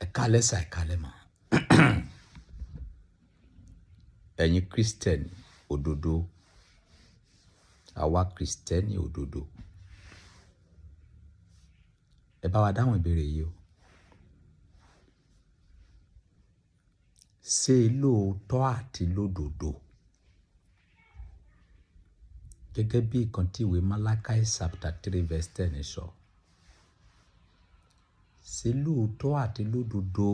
Ẹ káalẹ́ sà, ẹ káalẹ́ mà. Ẹ̀yin Kristẹni òdodo, àwa Kristẹni òdodo. Ẹ bá wa dáhùn ìbéèrè yìí o. Ṣé lóòótọ́ àti lódodo? Gẹ́gẹ́ bí ìkan tí ìwé Malachi chapter 3 verse 10 sọ. Ṣé lóòótọ́ àti lódodo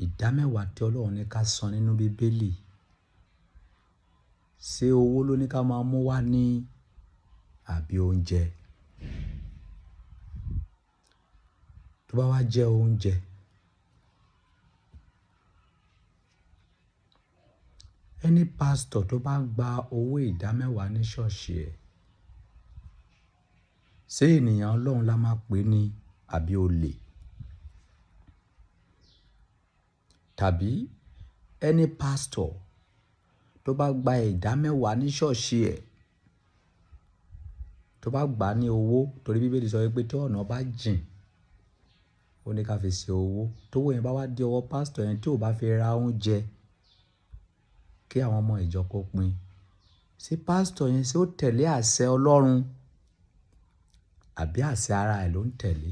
ìdámẹ́wàá tí Ọlọ́run ní ká san nínú Bíbélì? Ṣé owó ló ní ká máa mú wá ní àbí oúnjẹ? Tó bá wá jẹ́ oúnjẹ, any pastor tó bá gba owó ìdámẹ́wàá ní ṣọ́ọ̀ṣì ẹ̀, ṣé ènìyàn Ọlọ́run la máa pè ní àbí olè? Tàbí any pastor tó bá gba ìdámẹ́wàá ní ṣọ́ọ̀ṣì ẹ̀, tó bá gbà ní owó, torí Bíbélì sọ wípé tí ọ̀nà bá jìn, ó ní ká fi ṣe owó. Tówó yẹn bá wá dé ọwọ́ pastor yẹn tí ò bá fi ra oúnjẹ kí àwọn ọmọ ìjọ kó pín. Ṣé pastor yẹn ṣé ó tẹ̀lé àṣẹ Ọlọ́run àbí àṣẹ ara ẹ̀ ló ń tẹ̀lé?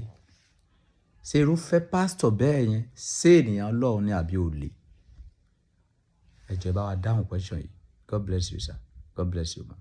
Ṣé irúfẹ́ pastor bẹ́ẹ̀ yẹn ṣé ènìyàn Ọlọ́run ni àbí olè? Ẹ jọ̀ọ́ ẹ bá wa dáhùn question yìí. God bless you, sir. God bless you, ma.